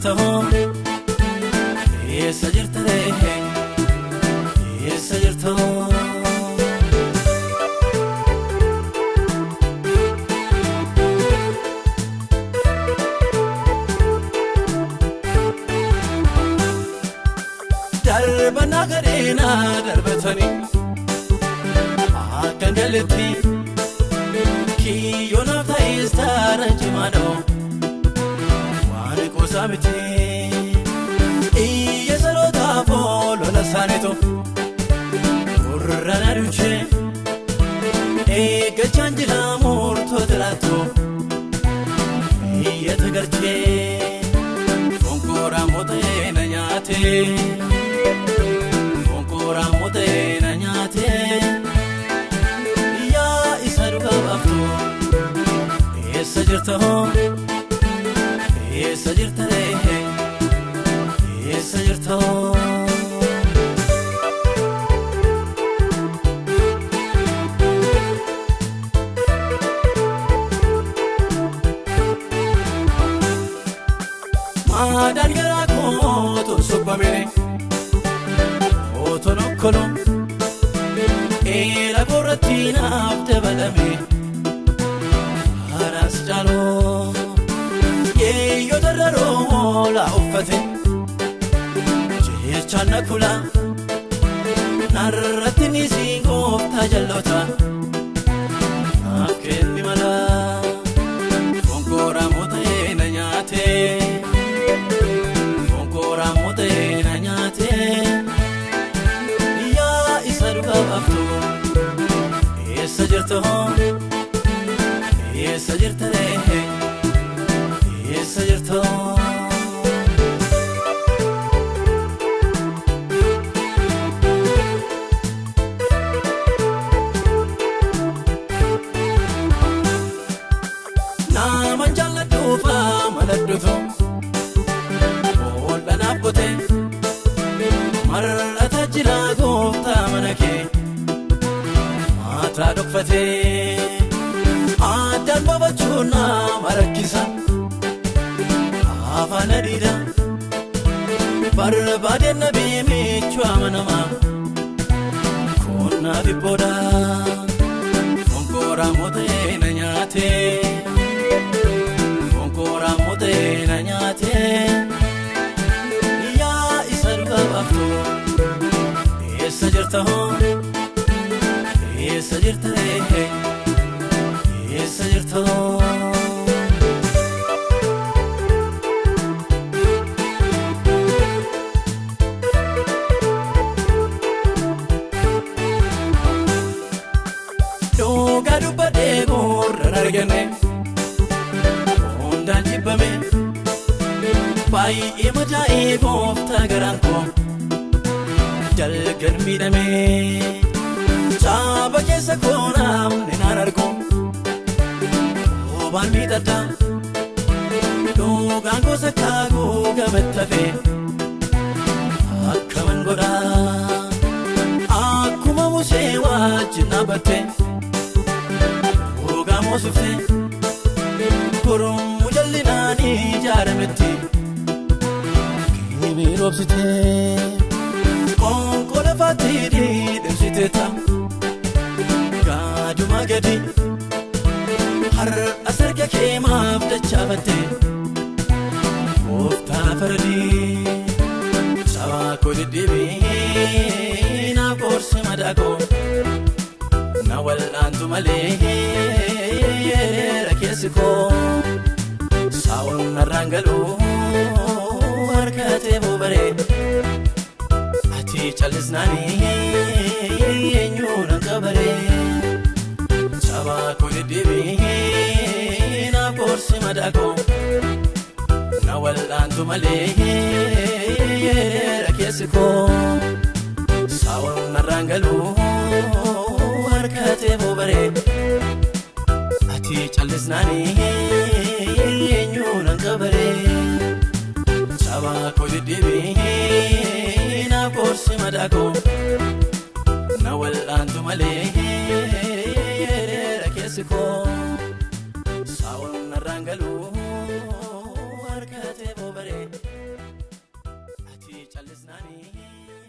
jirta hoo? Eessa jirta ree? Eessa jirta hoo? Darbannaa gadheenaa darbatanii akka galetti kiyyoo naaf ta'es taara cimaadha waan qoosaa miti. Iyya salootaaf lola isaaniitu gurra na duchee eeggachaan jira murtoota laattu iyyata galchee fonkooraa moota'ee na nyaatee. Fonkooraa moota'ee na nyaatee. Yaa isa dhugaa baaftu eessa jirta hoo? Eessa jirta ree? Eessa jirta hoo? Maadaan garaa kootu suphamine otoon okkoluu eela korratti naaf dabalame haras caaluu yeeyyoo dararoo laa uffate jechaan na kula narratti ni siin gooftaa jalloota naaf kenni mala fonkooraa moota'ee na nyaatee. Fonkooraa moota'ee na nyaatee. Yaa isa dhugaa baaftu eessa jirta hoo? Eessa jirta ree? Eessa jirta hoo? Naman jaalladhuufa maladhuutu boolla naaf qotee mar'ata jira gooftaa mana kee maataa dhokfatee addaan babachuun nama rakkisa afaan adiidha barbaadeen na beemichuu amanamaa kun naaf ibbooda fonkooraa moota'ee na nyaatee. Fonkooraa moota'ee na nyaatee. Yaa isa dhugaa baaftu eessa jirta hoo? Eessa jirta ree? Eessa jirta hoo? Dhugaa dubbadhee gurra arganne hundaan jibbame baay'ee madaa'ee gooftaa garaan koo dalgan miidhame caaba keessa koo namni naan argu roobaan miidhadha dhugaan gosa kaaguu gamattafe akkaman godha akkuma Musee wajjin dhaabbatte dhugaa moosifte gurmuu jallinaan ijaarametti kimi roobsite qoonqoo lafaatti dhidhimsiteeta gaaduma gadi har'a sarka kee maaf dachaafatte gooftaa faradii sabaa koo deddeebii naaf gorsi madaa koo na wal'aantu malee rakkeessi koo saawwan narraan galuu harka teeboo baree ati callisnaanii eenyuu nan qabaree sabaa koo deddeebii naaf gorsi madaa koo na wal'aantu malee rakkeessi koo saawwan narraan galuu harka teeboo baree ati callisnaanii eenyuu nan qabaree sabaa koo deddeebii naaf gorsi madaa koo na wal'aantu malee rakkeessi koo saawwan narraan galuu harka teeboo baree. Callisnaanii.